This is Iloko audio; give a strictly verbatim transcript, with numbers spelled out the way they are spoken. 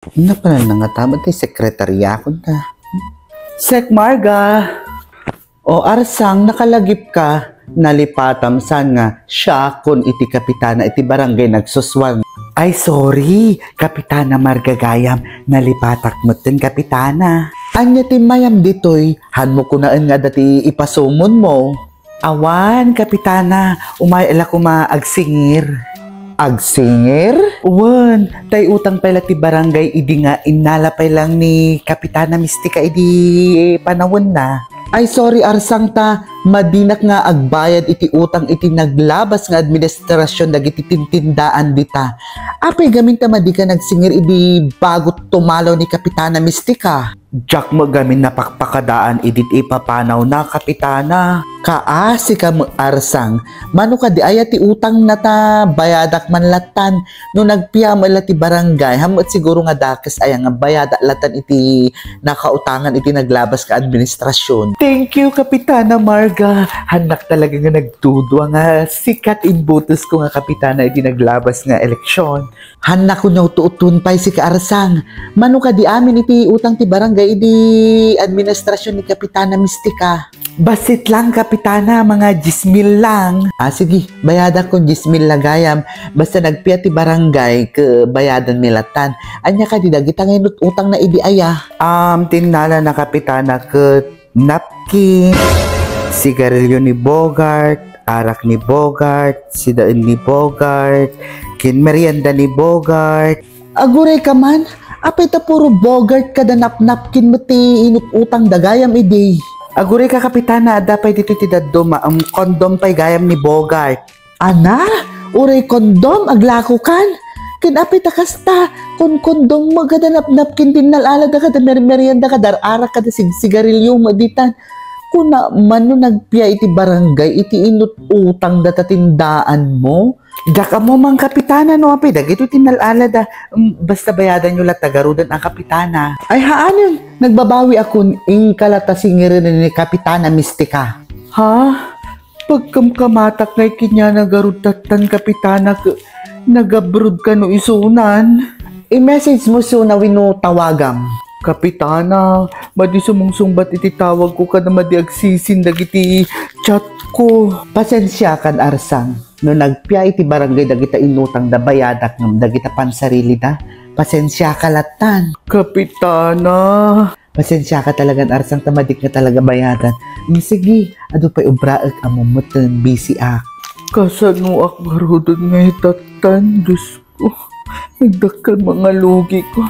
Napanan na nga tama ti sekretarya ko na. Sek Marga! O Arsang, nakalagip ka? Nalipatam saan nga siakon iti kapitana iti barangay nagsuswal. Ay, sorry, Kapitana Marga gayam, nalipatak metten, Kapitana. Ania ti mayam ditoy? Hanmo kunaen nga adda ti ipasumonmo? Awan, Kapitana, umay la koma agsingir. Agsingir? Wen, tay utang pay la ti barangay idi nga innala pay lang ni Kapitana Mistika idi panawenna. Ay, sorry, Arsang, ta madinak nga agbayad iti utang iti naglabas nga administrasyon dagiti tintindaan dita. Apay gamin ta madika nagsingir idi bago tumalaw ni Kapitana Mistika? Diak met gamin napakpakadaan idi ti ipapanawna, Kapitana. Kaasi ka met, Arsang. Mano kadi aya ti utangna ta bayadak man lattan? No nagpia met la ti barangay, hammet siguro nga dakes aya nga bayadak lattan iti nakautangan iti naglabas nga administrasyon. Thank you, Kapitana Marga. Hannak talaga nga nagdudua nga sikat imbutos ko nga kapitana iti naglabas nga eleksyon. Hannak nga utuuton pay sika, Arsang. Mano kadi amin iti utang ti barangay idi administrasyon ni Kapitana Mistika? Bassit lang, Kapitana, mga dies mil lang. Ah, sige, bayadak kon dies mil la gayam. Basta nagpia ti barangay, ke bayadan mi lattan. Ania kadi dagita nga inut-, utangna idi aya? Um, tinnala na, Kapitana, ket napkin, sigarilyo ni Bogart, arak ni Bogart, sidaen ni Bogart, kinmerienda ni Bogart. Aguray ka man, apay ta puro Bogart kada napnapkin met ti inut-utang da gayam idi? Aguray ka, Kapitana, adda pay ditoy ti dadduma, um, kondom pay gayam ni Bogart. Ana, uray kondom, aglakokan? Ken apay ta kasta, kon kondom met kada napnapkin ti innal-alada kada mermerienda kada ar-arak kada sigsigarilyo met ditan. Kuna man no nagpia iti barangay iti inut-utang data tindaanmo? Diak ammo man, Kapitana, no apay dagitoy ti innal-alada. Mm, basta bayadanyo latta garuden a, Kapitana. Ay, haanen, nagbabawi a kun inka latta singirem ni Kapitana Mistika. Ha? Pagkamkamatak ngay kaniana garud tattan, Kapitana, ket nagabroad kano isunan? I-message mo isuna wenno tawagam. Kapitana, madi sumungsungbat iti tawag ko kada madi agsisin dagiti chat ko. Pasensiakan, Arsang. No nagpia iti barangay dagita inutangda bayadak ngem dagita pansarilida, pasensiaka lattan. Kapitana. Pasensiaka talagan, Arsang, ta madik nga talaga bayadan. Mm, sige, adu pay obraek, ammom metten, busy ak. Kasanoak garuden ngay tattan, Dios ko. Nagdakkel met nga lugi ko.